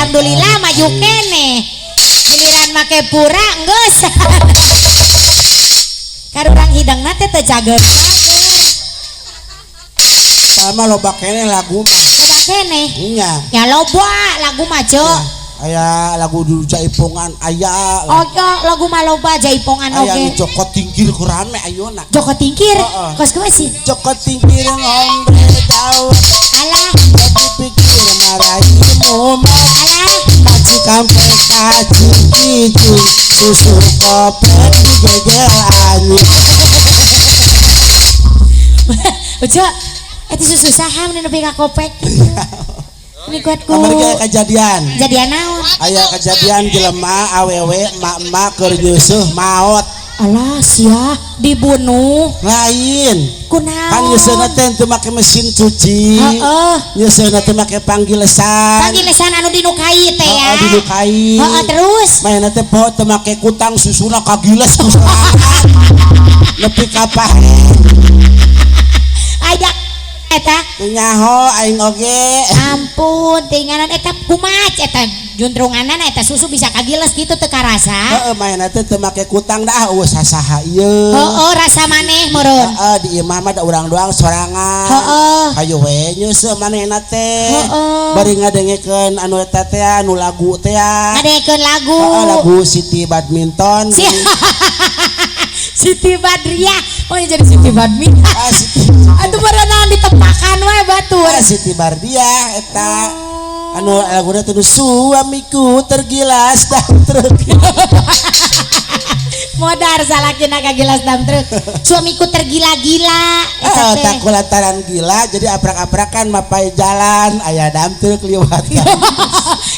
Alhamdulillah maju keneh. Giliran make pura geus. Karurang hidangna teh teu cager. Sama loba keneh lagu mah. Loba keneh. Nya. Ya loba lagu mah, Cok. Aya lagu dulu jaipongan aya. Oh, ya, lagu mah loba jaipongan Aya oge. nu Joko Tingkir ku rame ayeuna. Joko Tingkir. Heeh. Kos kumaha sih? Joko Tingkir ngombe dawet. Alah, Dipikir marahi mumet. Alah. Kaci kampek kaci kicu susu kopek digegel anjing. Ujo, eta susu saha mun nepi ka kopek. Ini kuat ku. Kamari aya kejadian. Jadian naon? Aya kejadian jelema awewe emak-emak keur nyeuseurh maot. Alah sia dibunuh. Lain. Kunaon? Kan nyeuseurna teh teu make mesin cuci. Heeh. Nyeuseurna teh make panggilesan. Panggilesan anu dinu kai teh ya. Heeh, dinu kai. Heeh, terus Mainna teh poho teu make kutang susuna kagiles ku sorangan. Nepi ka pahe. Aya eta Teu nyaho aing oge. Ampun, tinganan eta kumaha eta juntrunganana eta susu bisa kagiles gitu teu karasa. Heeh, mainna teh teu make kutang dah eueuh sasaha ieu. Heeh, rasa maneh meureun. Heeh, di imah mah da urang doang sorangan. Heeh. Hayu we nyeuseurh manehna teh. Heeh. Bari ngadengekeun anu eta teh anu lagu teh. Ngadengekeun lagu. Heeh, lagu Siti Badminton. Siti Badriah. Oh, jadi Siti Badminton. Ah, Siti. Atuh berenang ditepakan we batur. Ah, Siti Bardiah eta. Anu laguna teh suamiku tergilas dam truk. Modar salakina kagilas dam truk. Suamiku tergila-gila eta Ah, teh. tak lantaran gila jadi aprak-aprakan mapai jalan aya dam truk liwat.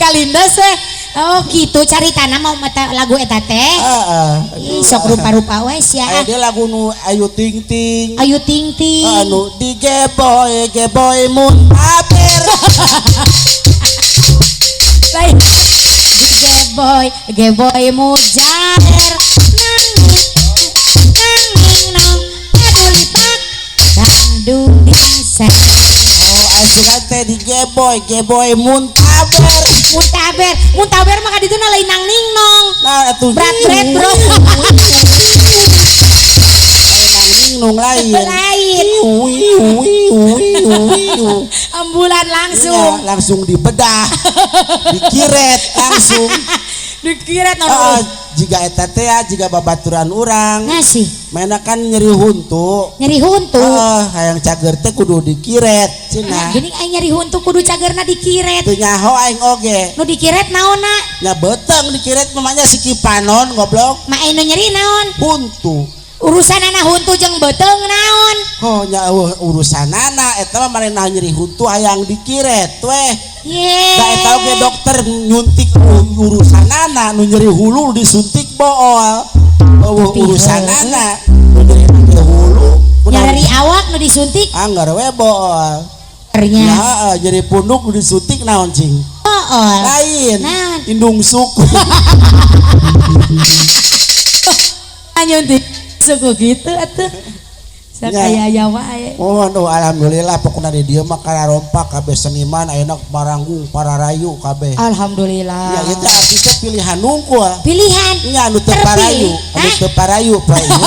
Kalindes eh. Oh gitu caritana mau mata lagu eta teh. Heeh. Ih, sok rupa-rupa we sia. Aya deui lagu nu Ayu Ting Ting. Ayu Ting Ting. Anu digeboy geboy muntaber. Baik. Digeboy geboy mujair. Nang nang ning nong paduli pak Bandung dingsa. Oh, asuran teh digeboy geboy muntaber. Muntaber, muntaber mah kadituna lain nang ning nong. Nah, atuh Berat berat bro. Nang ning nong lain. Lain. Iu iu iu iu iu. Ambulan langsung. Ya, langsung dibedah. Dikiret langsung. Dikiret Heeh, non. jika eta teh jika babaturan urang. Nasi Mainna kan nyeri huntu. nyeri huntu. Heeh, hayang cager teh kudu dikiret cenah. Gini aing nyeri huntu kudu cagerna dikiret. Teu nyaho aing oge. Nu dikiret naonna? Nya beuteung dikiret mamanya si panon goblok. Ma nu nyeri naon? Huntu. Urusanana huntu jeung beuteung naon? Oh nya eueuh urusanana eta mah manehna nyeri huntu hayang dikiret weh. Ye. Da eta oge dokter nyuntik urusanana nu nyeri hulu disuntik bool. Eueuh urusanana nu nyeri hulu. Nyeri awak nu disuntik? Anggar we bool. Nya. Ya, nyeri punduk nu disuntik naon cing? Bool. Lain. Naon? Indung suku. Nyuntik suku gitu atuh. Sakaya aya wae. Oh, aduh, alhamdulillah pokokna di dieu mah kararompak kabeh seniman ayeuna maranggung pararayu kabeh. Alhamdulillah. Ya ieu teh artisnya pilihan nungkul. Pilihan. Nya anu teu parayu, anu teu parayu poe ieu.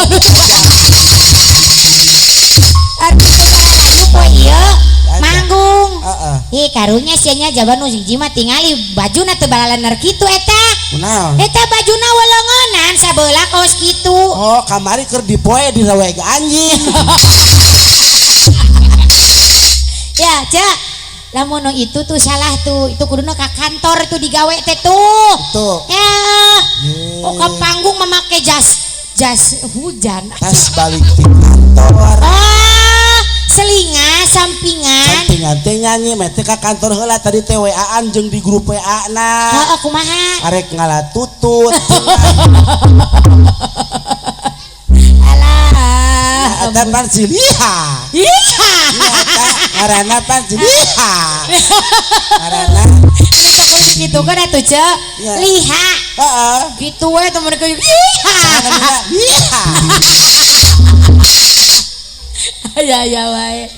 Artis teu parayu poe ieu manggung. Heeh. Ih karunya sia nya jaban nu hiji mah tingali bajuna teu balalener kitu eta. Kunaon? Eta bajuna welongonan sabeula kaos kitu. Oh, kamari keur dipoe diraweg anjing. Ya, Cak. Lamun nu itu tuh salah tuh. Itu kuduna ka kantor tuh digawe teh tuh. Tuh. Ya. Oh, ke panggung memakai jas jas hujan. Tas balik di kantor. Ah, selinga sampingan. Sampingan teh nyanyi meh teh ka kantor heula tadi teh WA-an jeung di grup WA na. Heeh, kumaha? Arek ngala tutut. Alah. Eta pan siliha. Iya. Eta ngaranna pan siliha. Ngaranna gitu kan atuh Cek. Liha. Heeh. Gitu we temen ke liha. Liha. Ya ya wae.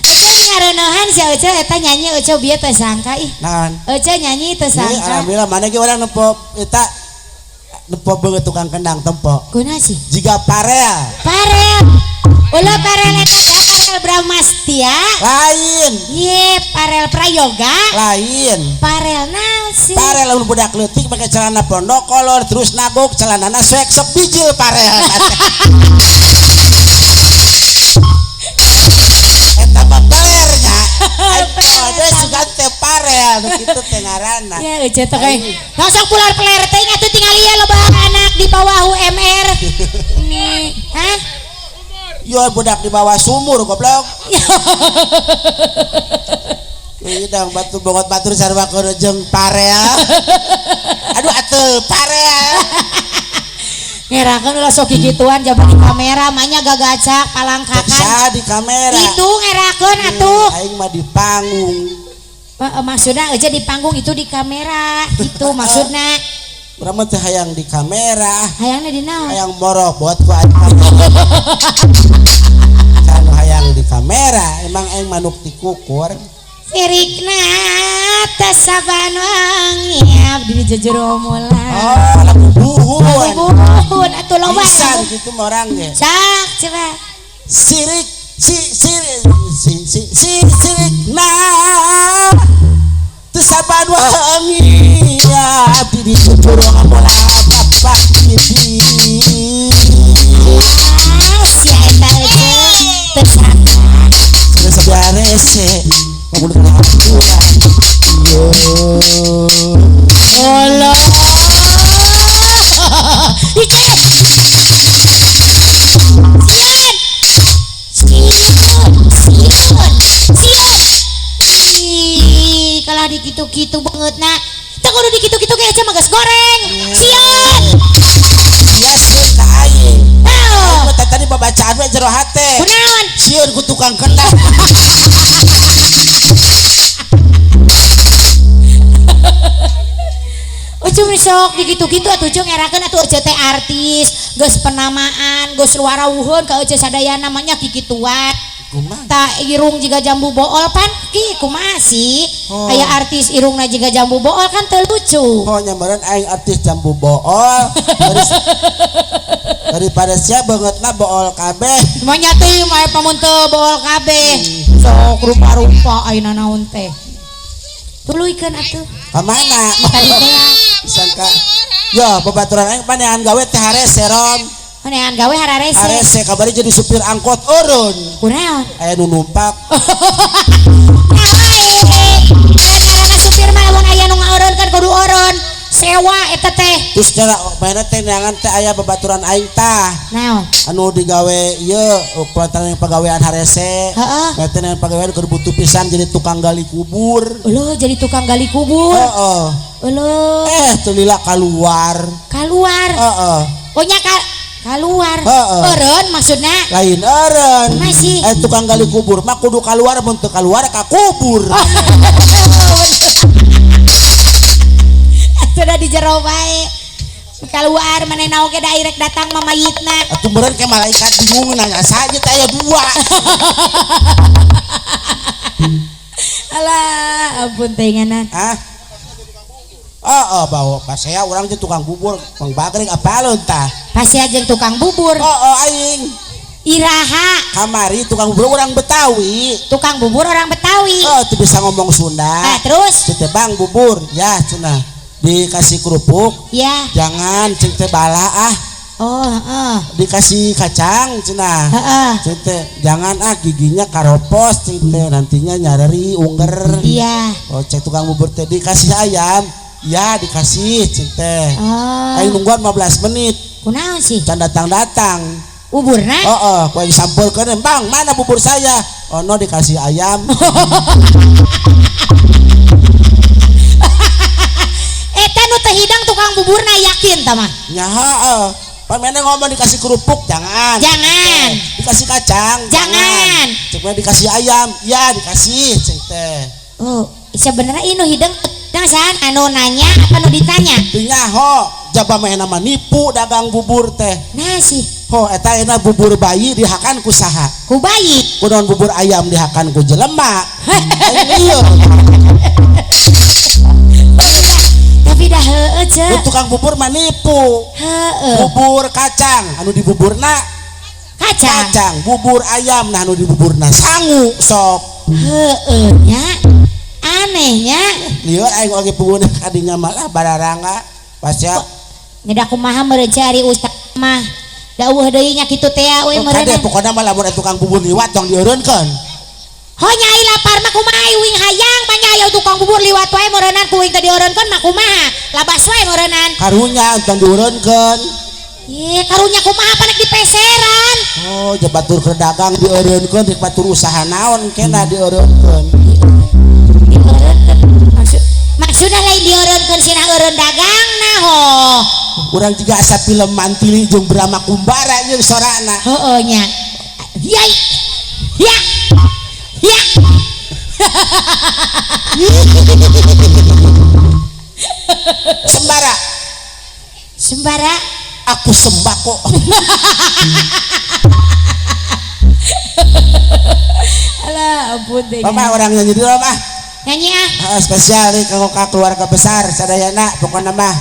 Ece ngareuneuhan si Ece eta nyanyi Ece bieu teu sangka ih. Naon? Ece nyanyi teu sangka. Alhamdulillah mana ge urang nempo eta nempo beungeut tukang kendang tempo. Kunaon sih? Jiga parel. Parel. Ulah parel eta teh parel Bramastia. Lain. Ye, parel Prayoga. Lain. Parel naon sih? Parel lamun budak leutik make celana pondok kolor terus nagok celanana swek sok bijil parel. Eta mah pelernya. Ada sugan teh parel nu kitu teh ngaranna. Ya Ece teh kayak langsung pular peler teh atuh tingali ya loba anak di bawah UMR. Nih, hah? Yo budak di bawah sumur goblok. Idang batu bongot batur sarua kono jeung parel. Aduh atuh parel. Ngerakeun ulah sok kikituan jaban di kamera manya gagacak palangkakan. Bisa di kamera. Itu ngerakeun atuh. Aing mah di panggung. Maksudna aja di panggung itu di kamera gitu maksudna. Urang mah teh hayang di kamera. Hayangna di naon? Hayang morobot ku aing. Can hayang di kamera, emang aing manuk tikukur. Sirikna teh saban wangi abdi jejero mola. Oh, lagu buhun. Lagu buhun atuh loba. Pisan kitu mah orang ge. Cak coba. Sirik si sirik si si si sirikna teu saban wangi abdi di jejero mola bapak bibi. Sia eta euy teu sangka. Sabiarese ngomong kana aturan. Yo. Alah. Ike. Sieun. Sieun. Sieun. Sieun. Ih, kalau dikitu-kitu bangetna. Teu kudu dikitu-kitu ge aja mah geus goreng. Sieun. Sia sieun ka aing. Oh. Aing mah tadi babacaan we jero hate. Kunaon? Sieun ku tukang kendang. Ucu sok dikitu-kitu atuh cu ngerakeun atuh Ece teh artis, geus penamaan, geus warawuheun ka Ece sadayana mah nya kikituan. Kumaha? Ta irung jiga jambu bool pan ki kumaha sih? Oh. Aya artis irungna jiga jambu bool kan teu lucu. Oh nya meureun aing artis jambu bool. Daripada sia beungeutna bool kabeh. Mah nya teh mah pamun teu bool kabeh. Sok rupa-rupa ayeuna naon teh. Tuluykeun atuh. Ka mana? Tadi teh ya. Sangka. Ya, babaturan aing panehan gawe teh harese rom. Panehan gawe hararese. Harese kabari jadi supir angkot urun. Kunaon? Aya nu numpak. Nah, ngaranna supir mah lamun aya nu ngaeureun kan kudu eureun. Sewa eta teh. Terus cara mainna teh neangan teh aya babaturan aing tah. Naon? Anu digawe ieu kulantaran pagawean harese. Heeh. Teh neangan pagawean keur butuh pisan jadi tukang gali kubur. Eueuh jadi tukang gali kubur. Heeh. Eueuh. Teu lila kaluar. Kaluar. Heeh. Oh nya kaluar. Heeh. Eureun maksudna? Lain eureun. Masih. Tukang gali kubur mah kudu kaluar mun teu kaluar ka kubur. Sudah di jero bae. Keluar manehna oge da irek datang mah mayitna. Atuh meureun ke malaikat bingung nanya saja teh aya dua. Alah, ampun teh inganan. Hah? Oh, bawa pasea urang jeung tukang bubur, Bang Bagring apaleun tah? Pasea jeung tukang bubur. Oh, aing. Iraha. Kamari tukang bubur orang Betawi. Tukang bubur orang Betawi. Oh, teu bisa ngomong Sunda. Nah, terus? Teh Bang bubur, ya cenah. Dikasih kerupuk. Ya. Jangan cing teh bala ah. Oh, heeh. Dikasih kacang cenah. Heeh. Cing teh jangan ah giginya karopos cing teh nantinya nyareri ungger. Iya. Oh, cek tukang bubur teh dikasih ayam. Ya, dikasih cing teh. Oh. Aing nungguan 15 menit. Kunaon sih? Can datang-datang. Buburna? Heeh, ku aing sampulkeun, "Bang, mana bubur saya?" Oh, no dikasih ayam. Eta nu teu hidang tukang buburna yakin tah mah. Nya heeh. Pan mana ngomong dikasih kerupuk jangan. Jangan. Dikasih kacang jangan. Cek mah dikasih ayam, ya dikasih cek teh. Oh, sebenarnya inu hidang sahan anu nanya apa nu ditanya? Teu nyaho, jaba mah mah nipu dagang bubur teh. Nah sih. Oh, eta enak bubur bayi dihakan ku saha? Ku bayi. Kunaon bubur ayam dihakan ku jelema? Iya. Tapi dah heueuh ce. Tukang bubur mah nipu. Heueuh. Bubur kacang anu dibuburna kacang. Kacang, bubur ayam nah anu dibuburna sangu sok. Heueuh nya. Anehnya. Lieur aing oge puguh kadinya malah bararanga pasya. Nya da kumaha meureun cari ustaz mah. Da eueuh deui nya kitu teh we meureun. Kade pokona mah lamun tukang bubur liwat tong dieureunkeun. Ho nyai lapar mah kumaha uing hayang mah aya tukang bubur liwat wae meureunnan ku uing teh dieureunkeun mah kumaha? Labas wae meureunnan. Karunya tong dieureunkeun. Ye karunya kumaha panek dipeseran. Oh, ja batur keur dagang dieureunkeun rek batur usaha naon kena dieureunkeun. Dieureunkeun maksudna lain dieureunkeun sirah eureun dagangna ho. Urang juga asa film Mantili jeung Brahma Kumbara jeung sorana. Heueuh nya. Ya. Ya. Ya. Sembara. Sembara. Aku sembako. Alah ampun teh. Mama orang nyanyi dulu mah. Nyanyi ah. Spesial nih kanggo ka keluarga besar sadayana pokona mah.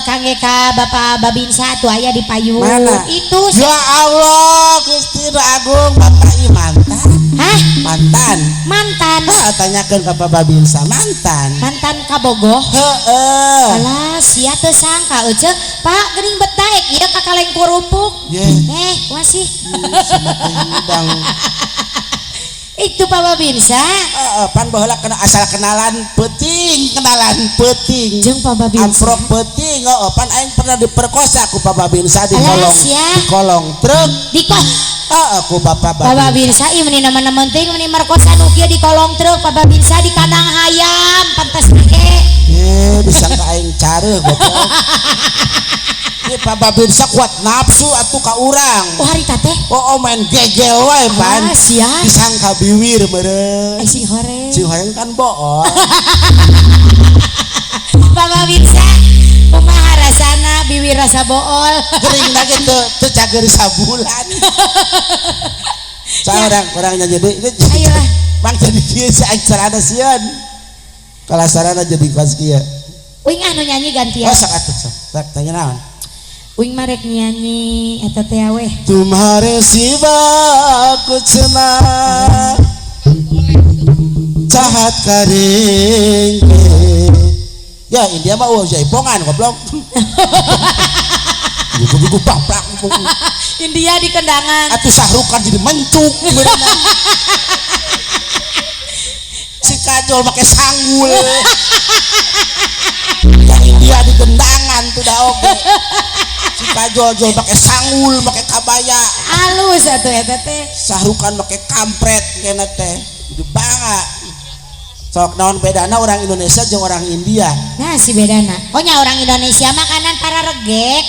Kangge ka Bapak Babinsa tuh aya di payun. Mana? Itu ya Allah Gusti Agung Bapak ieu mantan. Hah? Mantan. Mantan. Hah, tanyakeun ka Bapak Babinsa mantan. Mantan ka Bogoh. Heeh. Alah sia teu sangka euceu. Pak geuning bet daek ieu ka kaleng kurupuk. Yeah. Masih. Hidang. Itu Pak Babinsa. Pan baheula kena asal kenalan peuting jeung Pak Babinsa. Amprok peuting heeh pan aing pernah diperkosa ku Pak Babinsa di kolong di kolong truk. Di kolong. Heeh ku Bapak Babinsa. Pak Babinsa ieu meuni nama-nama teuing meuni merkosa nu kieu di kolong truk Pak Babinsa di kandang hayam pantes ge. Ye disangka aing careuh goblok. Ieu Pak Babinsa kuat nafsu atuh ka urang. Oh harita teh. Oh, main gegel wae pan. Ah, sia. Disangka biwir meureun. Ai sing horeng. Sing horeng kan bool. Pak Babinsa kumaha rasana biwir rasa bool. Geuring lagi teu cager sabulan. Sa orang nyanyi deui. Ayolah. Mang jadi kieu si aing sarana sieun. Kalah sarana jadi kos kieu. Uing anu nyanyi gantian. Oh sok atuh sok. Sok tanya naon? Uing marek nyanyi eta teh we. Tumhare siwa kuch na chahat karenge. Ya India mah eueuh jaipongan goblok. Gugu bang bang. India di kendangan. Atuh Sahrukan jadi mencuk beunang. Si Kajol make sanggul. Ya India di gendangan tuh dah oge. Si Kajol pakai sanggul, pakai kabaya. Halus atuh eta teh. Sahrukan pakai kampret kena teh. Jadi bangga. Sok naon bedana orang Indonesia jeung orang India? Nah si bedana. Oh nya orang Indonesia makanan para regek.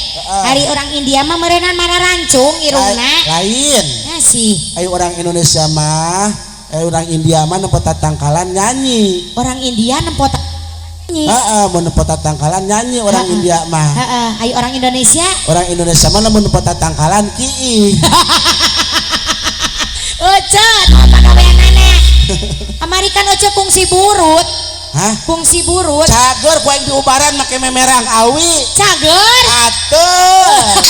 Hari orang India mah meureunnan mana rancung irungna. Lain. Nah sih. Ayo orang Indonesia mah, orang India mah nempo tatangkalan nyanyi. Orang India nempo nyanyi. Heeh, mun nempo tatangkalan nyanyi orang India mah. Heeh, ayo orang Indonesia. Orang Indonesia mah lamun nempo tatangkalan kiih. Oce, pagaweanana. Kamari kan oce kungsi burut. Hah? Kungsi burut. Cager ku aing diubaran make memerang awi. Cager. Atuh.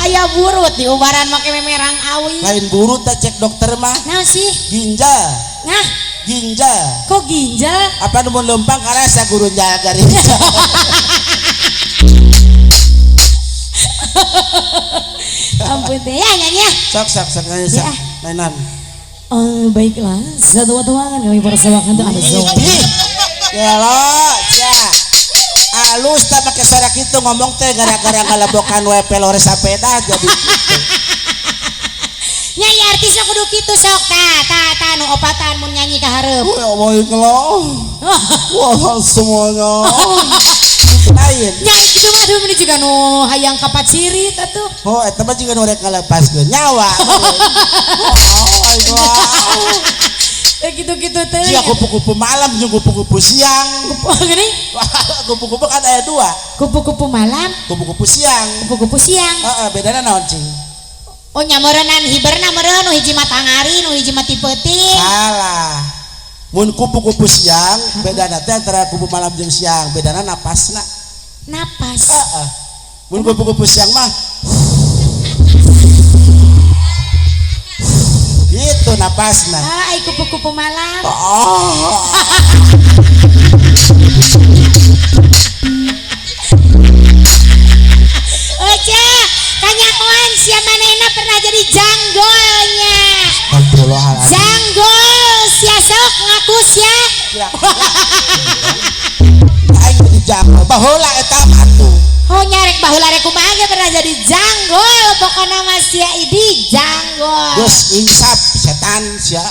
Aya burut diubaran make memerang awi. Lain burut teh cek dokter mah. Nah sih. Ginjal. Nah. Ginjal. Kok ginjal? Apa nu mun lempang karasa gurunjal garing. Ampun teh ya nyanyi ya. Sok sok sok nyanyi sok. Mainan. Oh baiklah, satu tuangan kami persembahkan untuk Anda semua. Gelo, sia. Alus tak pakai suara gitu ngomong teh gara-gara ngalebokan we pelore sapeda jadi gitu. Nyai artis mah kudu kitu sok ta ta ta nu opatan mun nyanyi ka hareup. Ya baiklah. Wah semuanya. Lain. Nyai kitu mah aduh meni jiga nu hayang kapat sirit atuh. Oh eta mah jiga nu rek ngalepaskeun nyawa. Oh baiklah. Ya gitu-gitu teh. Jika kupu-kupu malam jeung kupu-kupu siang. Kupu gini? Kupu-kupu kan aya dua. Kupu-kupu malam, kupu-kupu siang. Kupu-kupu siang. Heeh, bedana naon cing? Oh nya meureunnan hiberna meureun nu hiji mah tangari, nu hiji mah ti peuting. Salah. Mun kupu-kupu siang bedana teh antara kupu malam jeung siang, bedana napasna. Napas. Heeh. Mun kupu-kupu siang mah gitu napasna. Ah, ai kupu-kupu malam. Oh. Oce, kanyahoan sia manehna pernah jadi janggolnya. Janggol sia sok ngaku sia. Aing jadi janggol. Baheula eta mah atuh. Oh nyarek baheula rek kumaha ge pernah jadi janggol, pokona mah sia idi janggol. Geus insap setan sia.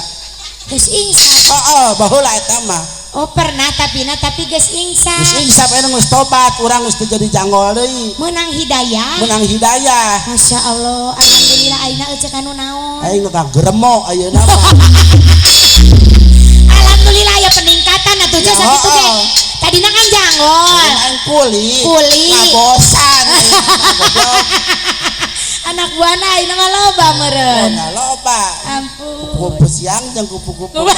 Geus insap. Heeh, baheula eta mah. Oh pernah tapi na tapi geus insap. Geus insap aya geus tobat, urang geus teu jadi janggol deui. Menang hidayah. Menang hidayah. Masya Allah, alhamdulillah ayeuna euceuk anu naon. Aing nu geremo ayeuna mah. Alhamdulillah aya peningkatan atuh geus sakitu ge. Tadina kan janggol. Aing kuli. Kuli. Ngabosan. Anak buahna ayeuna mah loba meureun. Loba. Ampun. Kupu siang jeung kupu-kupu malam.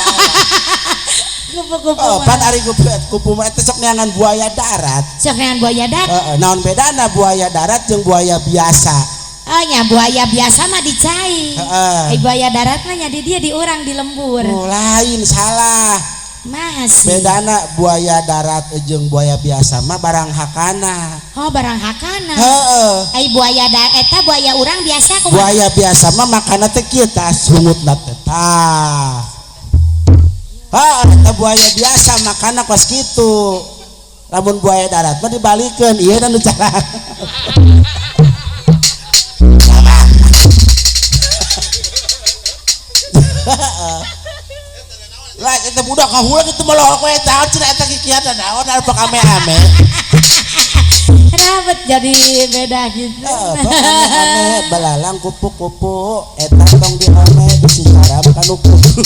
Kupu-kupu. Oh, pan ari kupu mah eta sok neangan buaya darat. Sok neangan buaya darat. Heeh, naon bedana buaya darat jeung buaya biasa? Oh nya buaya biasa mah di cai. Heeh. Buaya darat mah nya di dia di urang di lembur. Oh, lain salah. Masih. Bedana buaya darat jeung buaya biasa mah barang hakana. Oh, barang hakana. Heeh. Ai buaya eta buaya urang biasa kumaha? Buaya biasa mah makana teh kieu tah sungutna teh tah. Heeh, eta buaya biasa makana kos kitu. Lamun buaya darat mah dibalikeun ieu nu cara. Lah eta budak kahulang itu melok we eta cenah eta kikian naon anu ame-ame. Kenapa jadi beda gitu? Ame-ame belalang kupu-kupu eta tong diome bisi saram kanu kupu.